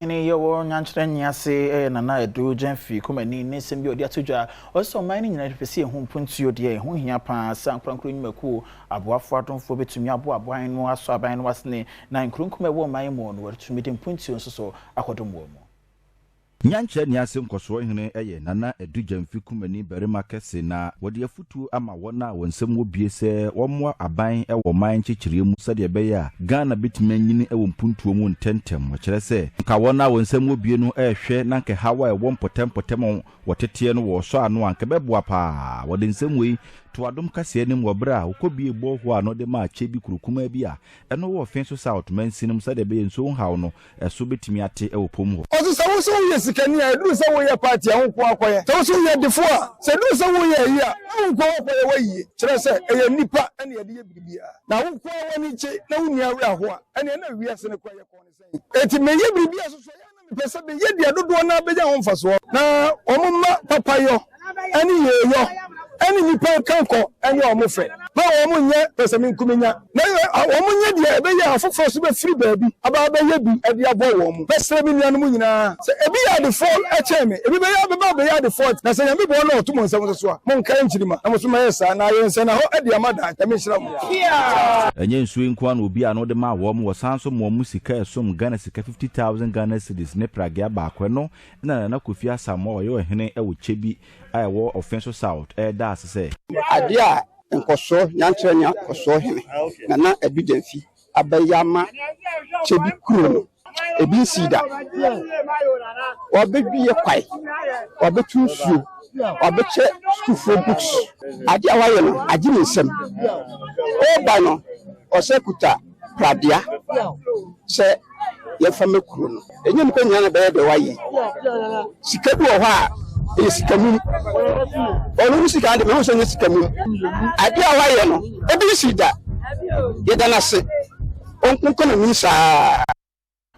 Hene yi a ɔwɔ Nyankyerɛ Nyease yɛ Nana Adu Gyamfi Kumani ne nsɛm bi a ɔde ato dwa. Ɔse sɛ ɔman no nyinaa hwehwɛ sɛ yɛhu mpontuo deɛ, ɛho hia pa ara sɛ ankorankoro nnwumakuo, aboafoɔ adomfoɔ bɛtumi aboa aban no asɔ aban no asene na nkuro nkumaa a ɛwɔ ɔman yi mu no wɔatumi de mpontuo nso so akɔdom wɔn mu. Nyankyerɛ Nnease Nkɔsoɔ Hene yɛ Nana Adu Gyamfi Kumani barima kɛse na wɔde afutuo ama wɔn a wɔn nsam wɔ bie sɛ wɔmmoa aban wɔ ɔman nkyekyereɛ mu sɛdeɛ ɛbɛyɛ a Ghana bɛtumi anyini wɔ mpuntuo mu ntɛmntɛm. Ɔkyerɛ sɛ, nka wɔn a wɔn nsam wɔ bie no rehwɛ na anka haw a ɛwɔ mpɔtam mpɔtam a wɔteteɛ no wɔresɔ ano a anka ɛbɛboa pa ara. Wɔde nsɛm wei too Adom Kaseɛ anim wɔ berɛ a wɔkɔbuee bɔɔhoo ano de maa Kyebi kuro kumaa bi a ɛno wɔ Ɔfenso South mansini mu sɛdeɛ ɛbɛyɛ nsuo nhaw no Ɛso betumi ate wɔ pom hɔ. Ɔse sɛ wose woyɛ sikani a ɛduru sɛ woyɛ party a wo nko ara kɔyɛ, sɛ wose woyɛ defo a sɛ ɛduru sɛ woyɛ ayi a na wo nko ara kɔyɛ w'ayie, kyerɛ sɛ ɛyɛ nnipa na yɛde yɛ biribiara, na wo nko ara w'ani gye na wo nua werɛ aho a ɛneɛ na wiase no koraa yɛkɔɔ no sɛn? Enti meyɛ biribi a soso ɛyɛ a na mepɛ sɛ meyɛ deɛ dodoɔ no ara bɛnya ho mfasoɔ, na wɔn mma papayɔ ne yieyɔ ne nnipa nkankɔ ne wɔn fɛ. Ma wɔn nyɛ pɛsɛmenkominya, na wɔn nyɛ deɛ ɛbɛyɛ a afoforɔ nso bɛfiri baabi aba abɛyɛ bi de aboa wɔn. Mɛsrɛ me nuanom nyinaa sɛ ebi yɛ adefoɔ kyɛn me, ebi bɛyɛ bɛba abɛyɛ adefoɔ, na sɛ Nyame boa na ɔto mo nsam nso so a, monkae nkyirimma, na mo nso mɛyɛ saa, na ayɛ nsɛnnahɔ de ama daakye. Nyame nhyira mo. Ɛnyɛ nsuo yi nko ara na obi ano de maa wɔn, wɔsan nso ma wɔn sika a ɛsom Ghana sika 50,000 Ghana cedis ne pragea baako, ɛno na Nana Kofi Asamoah a ɔyɛ ɔhene wɔ Kyebi a ɛwɔ Offinso South reda ase sɛ. Adeɛ a Nkɔsoɔ Nyankyerɛ ne Nkɔsoɔ Hene Nana Adu Gyamfi abɛyɛ ama Kyebi kuro no, ebi nsii da. Wabɛdwi yɛ kwae, wabɛtu nsuo, wabɛkyɛ sukuufoɔ books. Adeɛ a wayɛ no, agye ne nsam. Ɔreba no, ɔsɛ kuta pradea sɛ yɛmfa mma kuro no. Ɛnyɛ nnipa nyinaa na ɛbɛyɛ deɛ wayɛ yi. Sika bi wɔ hɔ a, ɛyɛ sika mum. Ɔno ne sika de, mehu sɛ ɛnyɛ sika mum. Adeɛ a wayɛ no, ebi nsi da. Yɛda no ase. Ɔnkɔ n'anim saa.